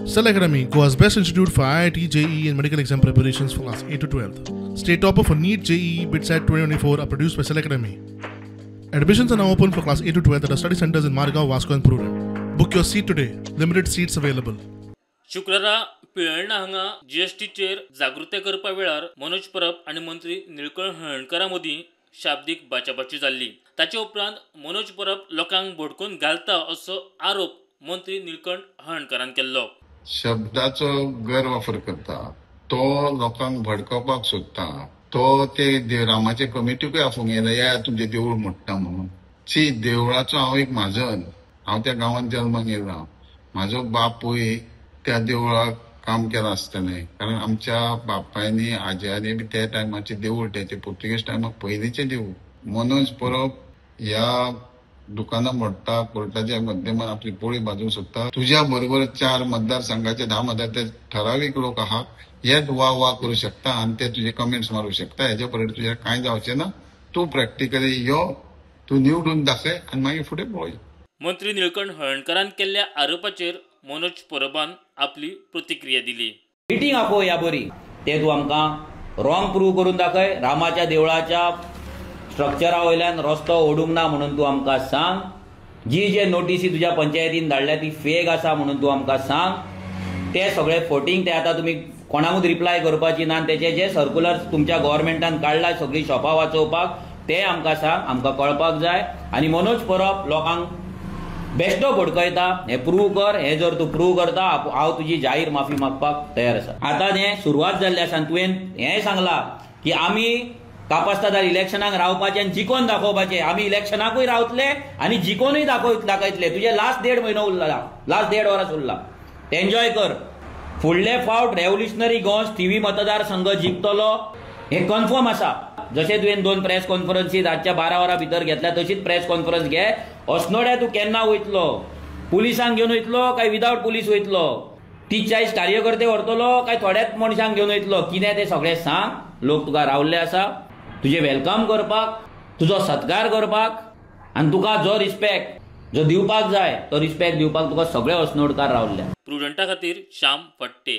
Cell Academy, Goa's best institute for IIT, JEE and medical exam preparations for class 8 to 12. State topper for NEET, JEE, BITSAT 2024 are produced by Cell Academy. Admissions are now open for class 8 to 12 at our study centers in Margao, Vasco and Prudent. Book your seat today. Limited seats available. शुक्रारा पिळर्णा हांगा जीएसटीचेर जागृताय करपा वेळार मनोज परब आनी मंत्री निळकंठ हळर्णकारा मदीं शाब्दीक बाचाबाची जाल्ली. ताचे उपरांत मनोज परब लोकांक भडकून घालता असो आरोप मंत्री निळकंठ हळर्णकारान केल्लो. शब्दाचो गैरवापर करता, तो लोकांक भडकोवपाक सोदता, तो ते रामाचे कमिटीकूय आफोवंक येयला, या तुमचें देवूळ मोडटा म्हणून. ची देवळाचो हांव एक म्हाजन, हांव त्या गांवांत जल्माक येयला, म्हाजो बापूय त्या देवळाक काम केलां आसतलें, कारण आमच्या बापायनी आजयांनी बी त्या टायमाचें देवूळ, तेचे पुर्तुगेज टायमाक पयलींचें देवूळ. मनोज परब ह्या दुकानां मोडटा, कोर्टाच्या माध्यमान आपली पोळी बाजूंक सोदता. तुज्या बरोबर 4 मतदारसंघाचे 10 मतदार ते ठरावीक लोक आहा, हेच वा वा करूं शकता आनी ते तुजे कमेंट्स मारूं शकता. हेच्या परेड तुज्या कांय जावचें ना. तूं प्रॅक्टिकली यो, तूं निवडून दाखय आनी मागीर फुडें पळोवया. मंत्री निळकंठ हळर्णकारान केल्ल्या आरोपाचेर मनोज परबान आपली प्रतिक्रिया दिली. मिटींग आपोवया बरी, ते तूं आमकां रॉंग प्रूव करून दाखय. रामाच्या देवळाच्या स्ट्रक्चरा वयल्यान रस्तो ओडूंक ना म्हणून तूं आमकां सांग. जी जे नोटीसी तुज्या पंचायतीन धाडल्या ती फेक आसा म्हणून तूं आमकां सांग. ते सगळे फोटींग ते आतां तुमी कोणाकूच रिप्लाय करपाची ना. तेचे जे सर्कुलर तुमच्या गव्हर्मेंटान काडला सगळीं शॉपां वाचोवपाक ते आमकां सांग, आमकां कळपाक जाय. आनी मनोज परब लोकांक बेश्टो भडकयता हें प्रूव कर. हें जर तूं प्रूव करता हांव तुजी जाहीर माफी मागपाक तयार आसा. आतां हें सुरवात जाल्ली आसा आनी तुवें हें सांगलां की आमी कापास्तादार इलेक्शनाक रावपाचें आनी जिखोवन दाखोवपाचें. आमी इलेक्शनाकूय रावतले आनी जिखोनूय दाखयतले. तुजें लास्ट 1.5 म्हयनो उरला, लास्ट 1.5 वरां उरला, एन्जॉय कर. फुडले फावट रेव्होल्युशनरी गोंस थिवी मतदारसंघ जिखतलो हें कन्फर्म आसा. जशें तुवें 2 प्रेस कॉन्फरन्सी रातच्या 12 वरां भितर घेतल्या तशीच प्रेस कॉन्फरन्स घे. अस्नोड्या तूं केन्ना वयतलो? पुलिसांक घेवन वयतलो काय विदावट पुलीस वयतलो? 30-40 कार्यकर्ते व्हरतलो काय थोड्याच मनशांक घेवन वयतलो? कितें तें सगळें सांग. लोक तुका रावल्ले आसा तुजें welcome करपाक, तुजो सत्कार करपाक, आनी तुका जो रिस्पेक्ट जो दिवपाक जाय तो रिस्पेक्ट दिवपाक तुका सगळे अस्नोडकार रावल्ले. प्रुडंटा खातीर श्याम फट्टे.